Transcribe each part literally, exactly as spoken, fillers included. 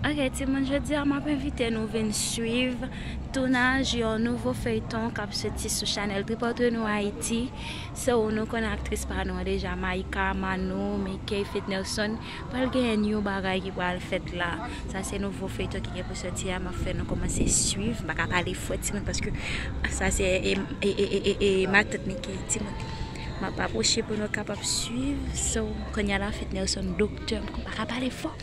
Ok, timoun, jodi a m ap envite nou vin swiv tounaj yon nouvo feyton k ap soti sou chanèl Trip Entre Nous Haïti. So, nou konnen aktris pa nou an deja, Maïka, Manou, Mickey, Faith Nelson, pral genyen yon bagay ki pral fèt la. Sa se nouvo feyton ki gen pou soti a, m ap fè nou kòmanse swiv. M pa ka pale fò, timoun, paske sa se, e, e, e, e, e, matant Mickey, timoun. M ap apwoche pou nou kapab swiv. So, kounye a la, Faith Nelson, doktè, m pa ka pale fò.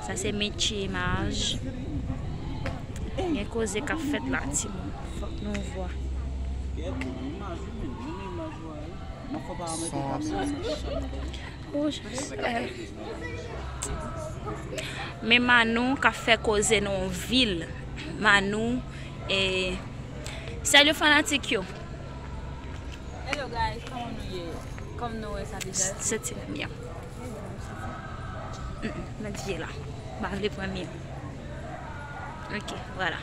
Sa se metye imaj. Gen koze k ap fèt la, timoun. Fòk nou vwa. Son ap soti. Oh, Jesus. Men Manou k ap fè koze nan yon vil. Manou, e, salut fanatik yo. Hello guys, kòman nou ye? Kòm nou wè sa deja. Soti menm, ya. Mm, mm, nan vye la. M pa vle pran mi. Ok, vwala.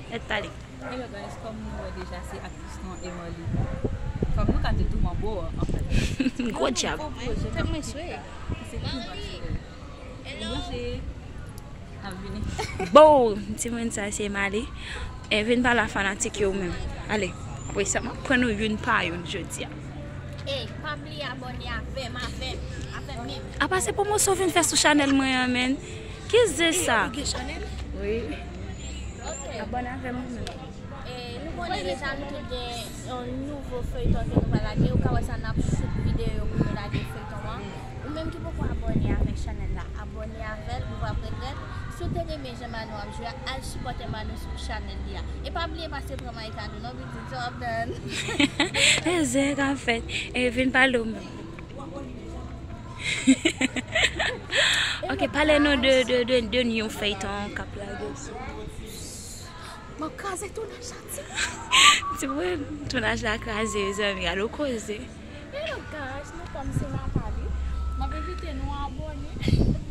Mèt pale. Hello guys, kòm nou wè deja, se aktris nou an, Emily. Kòm nou ka di tou, manbo an, anfèt. Gwo djab. Yon nouvo pwojè k ap fèt la, ki se Toumache. Toumache. N ap vini. Bon, timoun, sa se Mali. E, vin pale a fanatik yo menm. Ale, apre sa, m ap pran nou youn pa youn jodi a. Ey, pa bliye abòne avè m, avè m, avè m menm. Apa se pwomosyon w vin fè sou chanèl mwen an, menn? Ki zen sa? Ou gen chanèl? Wi. Ok. Abòne avè m ou menm. E, nou konnen deja nou tout gen yon nouvo feyton ke nou va lage. Ou ka wè sa n ap shoot videyo pou nou lage feyton an. Ou menm ki poko abòne avèk chanèl la, abòne avè l, ou va regrèt. Si w te renmen jan Manou ap jwe a, al sipòte Manou sou chanèl li a. E pa bliye pase pran Maïka tou non, pitit, so ap tann. E zen k ap fèt. E vin pale w menm. Ok, pale nou de, de, de, de yon feyton k ap lage sou. M ap kraze tounaj la, timoun. Timoun, tounaj la kraze, mezanmi, gade yon koze. Hello guys, non pa m se Nathalie. M ap envite nou abòne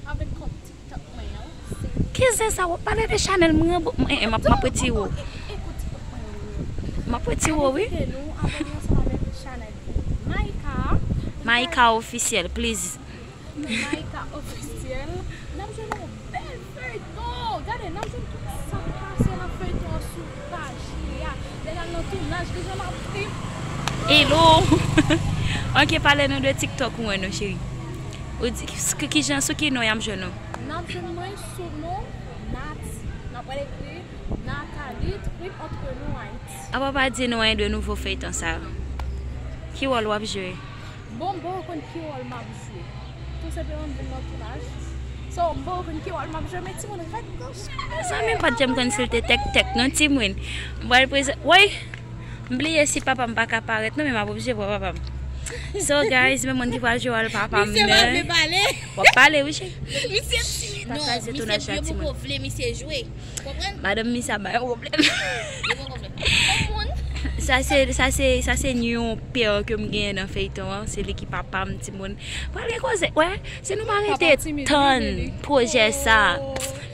avèk kont TikTok mwen an. Se Ki zen sa w ap pale de chanèl mwen an, bo-, mwen, eh, m ap, m ap retire w. E, e, e kont TikTok mwen an, wi. M ap retire w, wi. M ap envite nou abòne ansanm avèk chanèl Maïka. Maïka Officiel, please. Maïka Officiel. N ap jwenn yon bèl feyton. Gade, n ap jwenn tout sa k pase nan feyton an sou paj li a. Lè n al nan tounaj, deja n ap viv. Hello. Ok, pale nou de TikTok ou an non, cheri. Ou di, ki, ki jan, sou ki non y ap jwenn ou? N ap jwenn mwen sou non Nati. N ap pral ekri Nathalie Trip Entre Nous Haïti. Apa w pa di nou anyen de nouvo feyton sa yo? Ki wòl w ap jwe? Bon, m poko konn ki wòl m ap jwe. Tou senpleman, m vin nan tounaj. So, m poko konn ki wòl m ap jwe, men timoun rèd gòch. Zanmi m pa t janm konn si l te tèktèk, non, timoun. M pral prezan-, woy! M bliye si papa m pa ka parèt, non, men m ap oblije pran papa m. So, guys, men moun ki pral jwe wòl papa m nan. Misye pa vle pale. W ap pale, wi, cheri. Misye timid. Non, misye poko vle, misye jwe. Konprann? Madanm Misa ba yo pwoblèm. Yo poko vle. Konprann? Sa se, sa se, sa se yon pè ke m genyen nan feyton an. Se li ki papa m, timoun. Pral gen koze. Wè, si nou pa rete tann pwojè sa,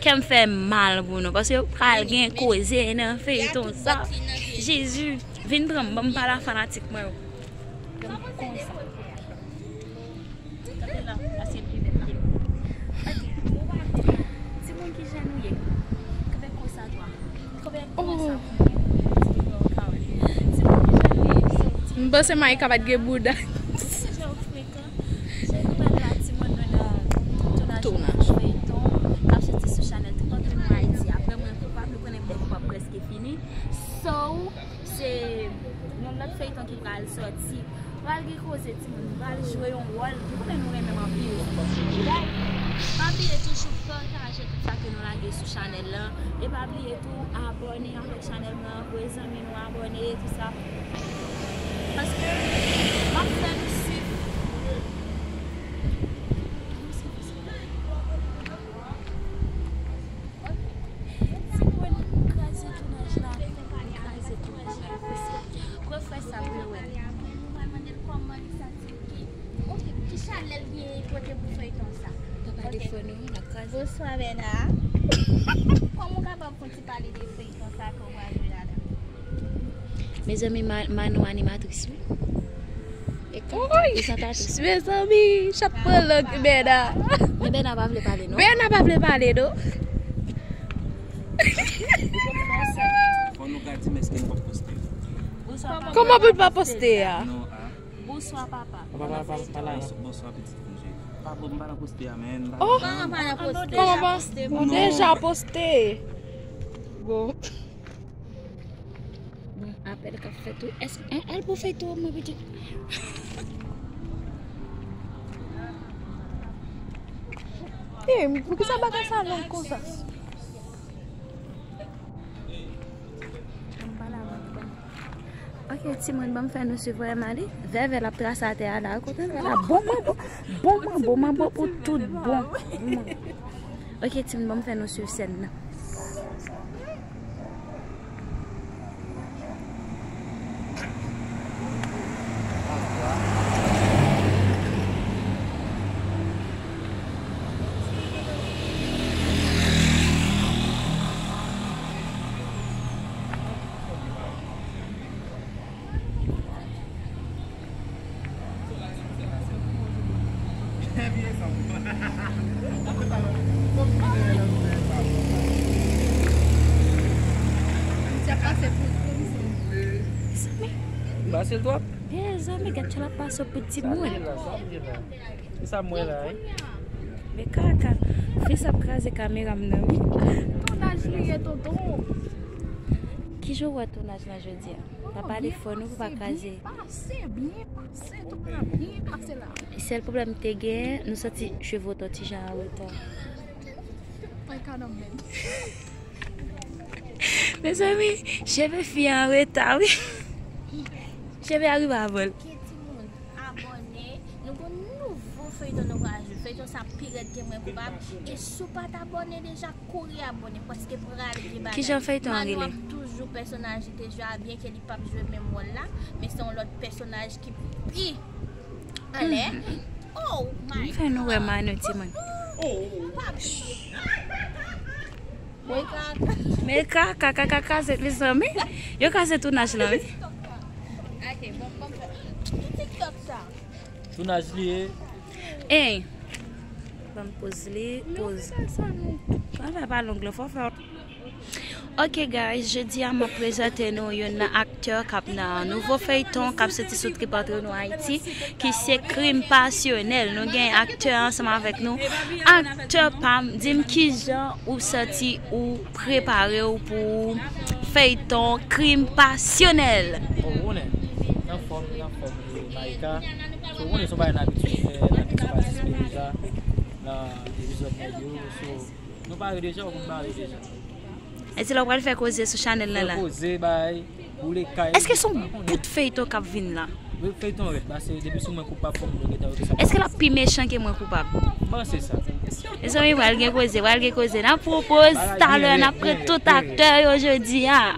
kè m fè mal pou nou. Paske pral gen koze nan feyton sa. Jezi, vin pran m, ban m pale a fanatik mwen yo. Tanpri la, pase l pi bèl ke m. Ok. Timoun, kijan nou ye? Kanpe konsa, twa. Kanpe konsa pou mwen. Timoun, kijan nou ye? M panse Maïka pa t gen bouda. Kijan w frekan? Jan nou wè la, timoun, nou nan tounaj yon feyton k ap soti sou chanèl Trip Entre Nous Haïti. Apre mwen, pou pa pli konnen, mwen, pou pa prèske fini. So, Se yon lòt feyton ki pral sòti. Pral gen koze, timoun. M pral jwe yon wòl. M konnen nou renmen m anpil. Guys, pa bliye toujou pataje tout sa ke nou lage sou chanèl lan. E pa bliye tou abòne avèk chanèl mwen an. Voye zanmi nou abòne, tout sa. Paske m ap fè nou swiv. Timoun, kraze tounaj la. Kraze tounaj la. Refè sa pou yo wè. Nou pral mande l kòman li santi l, ki, ok, ki chalè l gen kote pou feyton sa. Pa pale fò non, n ap kraze. Bonswa, Bèna. Kòman w kapab fè yon ti pale de feyton sa ke w pral jwe ladan? Mezanmi, Ma-, Manou animatris, wi. Woy! Mezanmi, chat pran lang Bèna. Men Bèna pa vle pale, non? Bèna pa vle pale, non? Fò nou ka di m èske n p ap poste. Kòman pou l pa poste a? Non, a. Bonswa, papa. Papa, papa, papa, la. Bonswa, bonswa, pitit mwen cheri. Papa, m pa nan poste a, men. Oh, kòman pa? Deja poste. Bon. Bon, apèl k ap fèt tou. Èske, en, al pou feyton an, mwen, pitit. Eh, poukisa bagay sa long konsa? Ok, timoun, ban m fè nou swiv vrèman li. Vèvè l ap trase atè a la. Kote l la? Bon manbo. Bon manbo, manbo pou tout bon. Ok, timoun, ban m fè nou swiv sèn nan. Pase l twòp. Mezanmi, gad chalap pase pou timoun. Sa m wè la, wi. Men kaka, fi sa ap kraze kamera m nan, wi. Tounaj li ye, tonton. Kijan w wè tounaj la jodi a? Pa pale fò non pou pa kraze. Byen pase, byen pase, tout la byen pase la. Sèl pwoblèm te gen, nou santi cheve w t on ti jan an reta. Ay, kananm menm. Mezanmi, cheve fi an reta, wi. Cheve a rive avan l. Ke timoun abòne, nou gon nouvo feyton nou pral jwe. Feyton sa pi rèd ke Mwen Koupab. E si w pa t abòne deja, kouri abòne, paske pral gen bagay. Kijan feyton an rele? Mano ap toujou pèsonaj li te jwe a, byen ke li p ap jwe menm wòl la, men se yon lòt pèsonaj ki pi anlè. Oh my God! M fè nou wè Mano, timoun. Pa bliye. Men kaka, kaka, kaka, se mezanmi. Yo kase tounaj lan, wi. Ok, bon, bon, bon. Ki TikTok sa? Tounaj li ye. Ey. Ban m poz li, poz. Anfè pa long lan, fò fè. Ok, guys, jodi a m ap prezante nou youn nan aktè k ap nan nouvo feyton k ap soti sou Trip Entre Nous Haïti, ki se Krim Pasyonèl. Nou gen aktè ansanm avèk nou. Aktè pa m, di m kijan ou santi ou prepare w pou feyton Krim Pasyonèl. Bon, ou konnen, nan fòm, nan fòm, e, Maïka. So, ou konnen, se yon bagay n abitye fè, n abitye patisipe deja nan epizòd nèg yo. So, nou pare deja, ou konn pare deja. E se la w pral fè koze sou chanèl lan la? Fè koze, bay, boule kay. Èske se yon bout feyton k ap vin la? Wi, feyton rèd, paske depi sou Mwen Koupab, fòk nou gentan wè sa. Èske l ap pi mechan ke Mwen Koupab? M panse sa. Mezanmi, pral gen koze, pral gen koze. N ap pwopoz talè, n ap pran tout aktè yo jodi a.